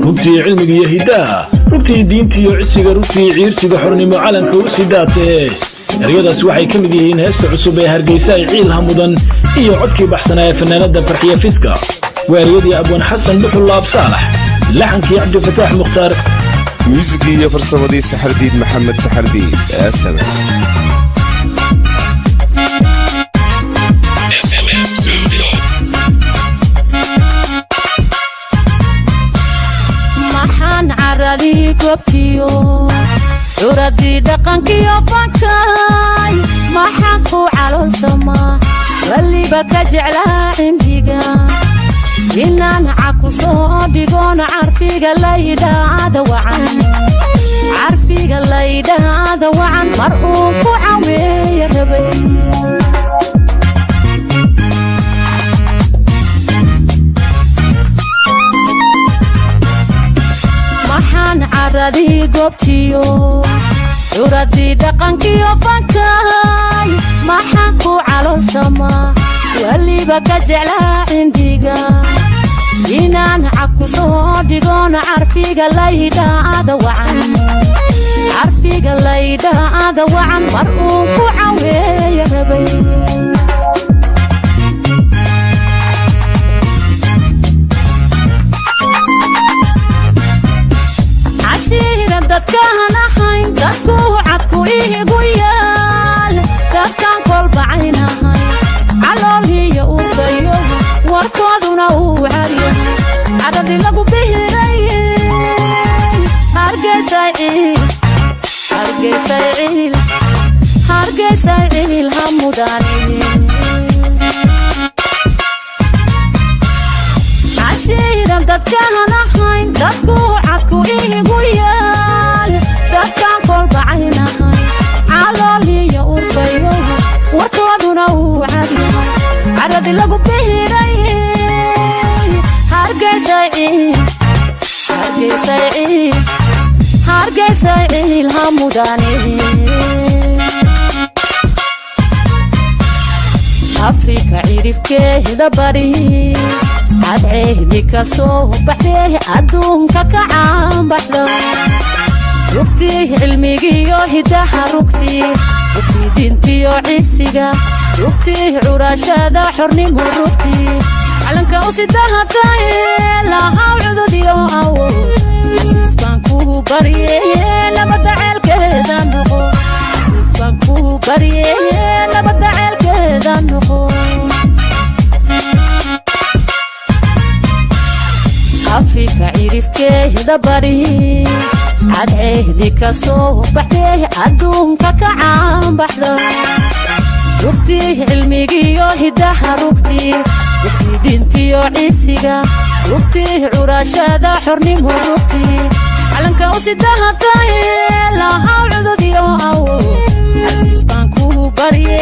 Rugtii cilmiga iyo hiddaha, rugtii diinta iyo cisiga, rugtii ciirsiga xornimo calanka u sidaatee. Eryadaas waxay ka mid yihiin heesta cusub ee Hargeysa ay ciil hamudan iyo codkii baxsanaa ee fanaanada Farxiya Fiska. Waa eryadii Abwaan Xasan Dhuxul Laab Saalax, laxankii Cabdifataax Mukhtaar, muusigii iyo farsamadii Saxardiid Maxamed Saxardiid SMS. SMS Studio. Maxaan caradii goobtiyo curadii dhaqankiyo fankay, maxaan ku caloolsamaa waliba ka jeclaa cindiga inaan caku soo dhigoon carfiga laydhaada wacan, carfiga laydhaada wacan mar uu ku caweeya rabay. Maxaan caradii goobtiyo curadii dhaqankiyo fankay, maxaan ku caloolsamaa waliba ka jeclaa cindiga inaan caku soo dhigoon carfiga laydhaada wacan, carfiga laydhaada wacan mar uu ku caweeya rabay. Cashiiran dadkaan ahayn, dadku cadku iigu yaal, dadkaan kolbacaynahay calooliyo urfayo warkooduna uu cadyahay, cadadii lagu bihiray. Hargeysay ciil, Hargeysay ciil, Hargeysay ciil hamudane. Cashiiran dadkaan ahayn, dadku cadku iigu yaal, dadkaan kolbacaynahay calooliyo urfayo warkooduna uu cadyahay, caradi lagu bihiray. Hargeysay ciil, Hargeysay ciil, Hargeysay ciil hamudane. Afrika cirifkeeda bari cadceehdi ka soo baxdee adduunka ka caanbaxda, rugtii cilmigiyo hidaha, rugtii, rugtii diintiyo cisiga, rugtii curashada xornimo, rugtii calanka u sidahatay lahaw cududiyo awood. Xasiis baan kuu barye nabadda ceelkeeda noqo, xasiis baan kuu barye nabadda ceelkeeda noqo. Afrika cirifkeeda bari cadceehdi ka soo baxdee adduunka ka caanbaxda, rugtii cilmigiyo hidaha, rugtii, rugtii diintiyo cisiga, rugtii curashada xornimo, rugtii calanka u sidahatay lahaw cududiyo awood. Xasiis baan kuu barye